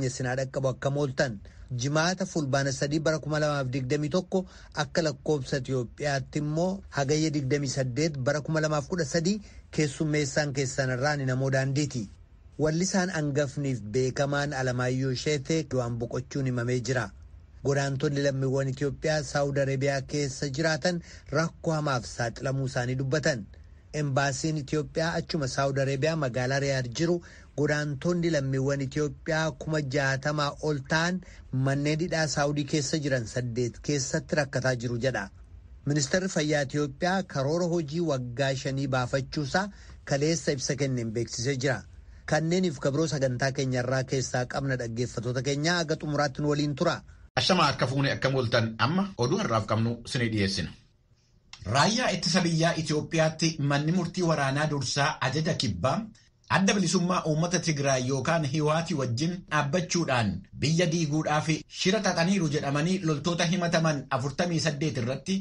keenya sinaa dhaqqabu akka mooltan jimaata fulbaana 3 bara 2021 akka lakkoobsa Itiyoophiyaatti immoo hagayya 28 bara 2013 keessummeessaan keessan irraa ni namoo daandiiti. Wallisaan angafniif beekamaan Alamaayyoo Sheetee du'aan boqochuun himamee jira. Godaantonni lammiiwwan Itiyoophiyaa Saawud Arabiyaa keessa jiraatan rakkoo hamaaf saaxilamuu isaanii dubbatan. Embaasiin Itiyoophiyaa achuma Saawud Arabiyaa magaalaa Riyaad jiru godaantonni lammiiwwan Itiyoophiyaa 60,000 ol ta'an manneen hidhaa Saawudii keessa jiran 8 keessatti rakkataa jiru jedha. Ministeerri Fayyaa Itiyoophiyaa karoora hojii waggaa 5 baafachuusaa kaleessa ibsa kenneen beeksisee jira. Kanneeniif kabroo sagantaa keenyarraa keessaa qabna dhaggeeffattoota keenyaa aga xumuraatti nu waliin tura. Ashamaa akka fuune akka mooltan amma oduu har'aaf qabnu isinii dhiyeessina. Raayyaa ittisa biyyaa Itiyoophiyaatti manni murtii waraanaa dursaa ajaja kibbaa adda bilisummaa uummata Tigraay yookaan Hiwaatii wajjin dhaabbachuudhaan biyya diiguudhaaf shira xaxaniiru jedhamanii loltoota himataman 48 irratti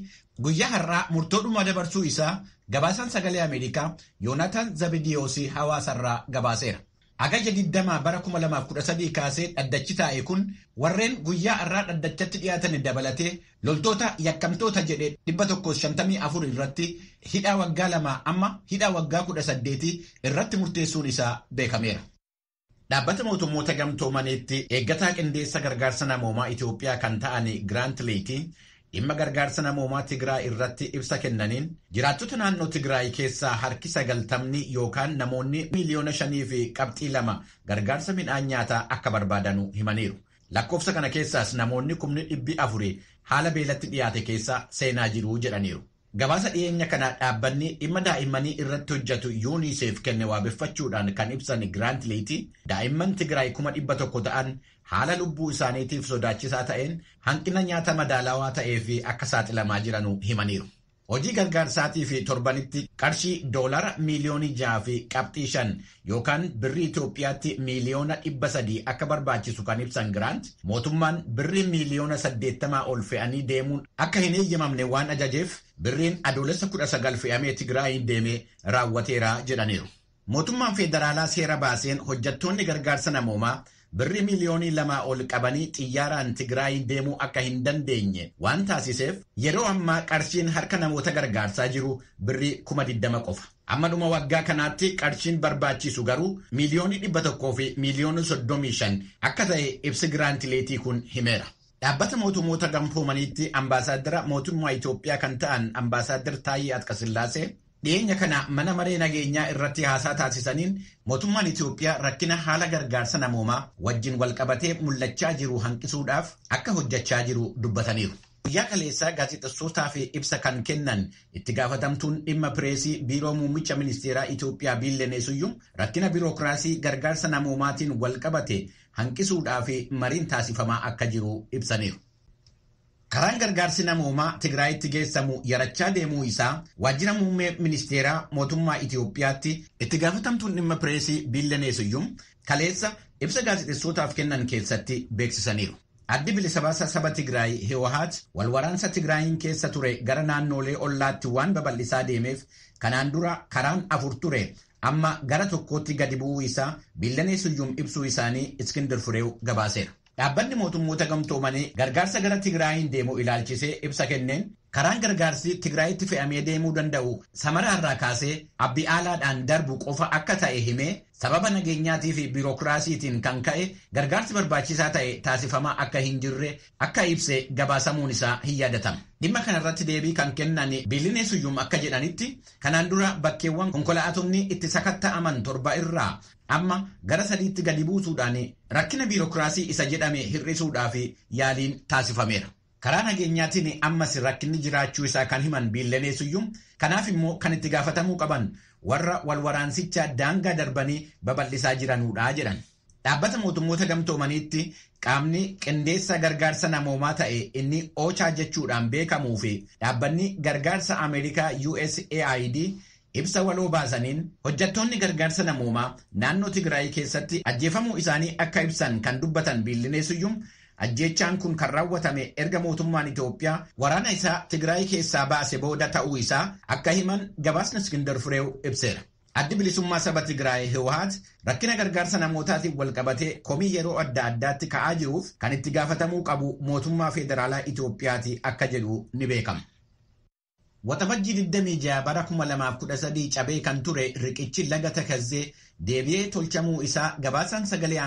guyyaa har'aa murtoodhuma dabarsuu isaa gabaasaan sagalee Ameerikaa Yoonaatan Zabidiyoos hawaasarraa gabaaseera. Hagayya 20 bara 2013 kaasee dhaddachi taa'e kun warreen guyyaa har'aa dhaddachatti dhiyaatan dabalatee loltoota yakkamtoota jedhe 154 irratti hidhaa waggaa 2 amma hidhaa waggaa 18 irratti murteessuun isaa beekameera. Dhaabbata mootummoota gamtoomaniitti eeggataa qindeessa gargaarsa namoomaa Itiyoophiyaa kan ta'an Giraant Liitii dhimma gargaarsa namoomaa Tigraay irratti ibsa kennaniin jiraattota naannoo Tigraay keessaa harki 90 yookaan namoonni 5.2 miiliyoona gargaarsa midhaan nyaataa akka barbaadanu himaniiru. Lakkoofsa kana keessaas namoonni 400,000 haala beelatti dhiyaate keessa seenaa jiru jedhaniiru. Gabaasa dhiyeenya kana dhaabbanni dhimma daa'immanii irratti hojjetu UNICEF kenne waabeffachuudhaan kan ibsan Giraant Liitii daa'imman Tigraay 100,000 ta'an haala lubbuu isaaniitiif sodaachisaa ta'een hanqina nyaata madaalawaa ta'ee fi akka saaxilamaa jiranu himaniiru. Hojii gargaarsaatii fi torbanitti qarshii doolara 6.5 miiliyoona yookaan birrii Itoophiyaatti 300 miiliyoona akka barbaachisu kan ibsan Giraant mootummaan birrii 80 miiliyoona ol fe'anii deemuun akka hin eeyyamamne waan ajajeef birriin adoolessa 19 fe'amee Tigraayin deemee raawwateera jedhaniiru. Mootummaan federaalaa seera baaseen hojjettoonni gargaarsa namoomaa birrii 2 miiliyoona ol qabanii xiyyaaraan Tigraayin deemuu akka hin dandeenye waan taasiseef yeroo ammaa qarshiin harka namoota gargaarsaa jiru birrii 20,000 qofa. Amma dhuma waggaa kanaatti qarshiin barbaachisu garuu 135,000,000 akka ta'e ibsi Giraant Leetii kun himeera. Dhaabbata mootummoota gamtoomaniitti ambaasaaddara mootummaa Itoophiyaa kan ta'an ambaasaaddar Taayyee Atqasillaasee dhiyeenya kana mana maree nageenyaa irratti haasaa taasisaniin mootummaan Itoophiyaa rakkina haala gargaarsa namoomaa wajjin walqabatee mul'achaa jiru hanqisuudhaaf akka hojjechaa jiru dubbataniiru. Guyyaa kaleessaa gaazexessootaaf ibsa kan kennan itti gaafatamtuun dhimma pireesii biiroo muummicha ministeeraa Itoophiyaa Biillenee Suyyum rakkina biirokiraasii gargaarsa namoomaatiin walqabate hanqisuudhaaf mariin taasifamaa akka jiru ibsaniiru. Karaan gargaarsi namoomaa Tigraayitti geessamu yarachaa deemuu isaa waajjira muummee ministeeraa mootummaa Itiyoophiyaatti itti gaafatamtuun dhimma pireesii Biillenee Suyyum kaleessa ibsa gaazexessootaaf kennan keessatti beeksisaniiru. Addi bilisa baasaa saba Tigraay Hiwahaat walwaraansa Tigraayin keessa ture gara naannolee ollaatti waan babal'isaa deemeef kanaan dura karaan 4 ture amma gara 1tti gadi bu'uu isaa Biillenee Suyyum ibsuu isaanii Iskindir Fireew gabaaseera. Dhaabbanni mootummoota gamtoomanii gargaarsa gara Tigraayin deemu ilaalchisee ibsa kenneen karaan gargaarsi Tigraayitti fe'amee deemuu danda'u Samaraarraa kaasee Abbi Aalaadhaan darbu qofa akka ta'e himee sababa nageenyaatii fi biirokiraasiitiin kan ka'e gargaarsi barbaachisaa ta'e taasifamaa akka hin jirre akka ibse gabaasamuun isaa hin yaadatama. Dhimma kanarratti deebii kan kennan Biillenee Suyyum akka jedhanitti kanaan dura bakkeewwan konkolaatonni itti sakatta'aman 7 irraa amma gara 3tti gadi buusuudhaan rakkina biirokiraasii isa jedhame hir'isuudhaaf yaaliin taasifameera. Karaa nageenyaatiin ammas rakkinni jiraachuu isaa kan himan Biillenee Suyyum kanaaf immoo kan itti gaafatamuu qaban warra walwaraansicha daangaa darbanii babal'isaa jiranuudha jedhan. Dhaabbata mootummoota gamtoomaniitti qaamni qindeessa gargaarsa namoomaa ta'e inni OCHA jechuudhaan beekamuu fi dhaabbanni gargaarsa Ameerikaa USAID ibsa waloo baasaniin hojjettoonni gargaarsa namoomaa naannoo Tigraay keessatti ajjeefamuu isaanii akka ibsan kan dubbatan Biillenee Suyyum ajjeechaan kun kan raawwatame erga mootummaan Itoophiyaa waraana isaa Tigraay keessaa baase booda ta'uu isaa akka himan gabaasni Iskindar Fireew ibseera. Addi bilisummaa saba Tigraay Hiwaat rakkina gargaarsa namootaatiin walqabatee komii yeroo adda addaatti ka'aa jiruuf kan itti gaafatamuu qabu mootummaa federaalaa Itoophiyaati akka jedhu ni beekama. Waxabajjii 26 bara 2013 cabee kan ture riqichi laga Takazzee deebi'ee tolchamuu isaa gabaasaan sagalee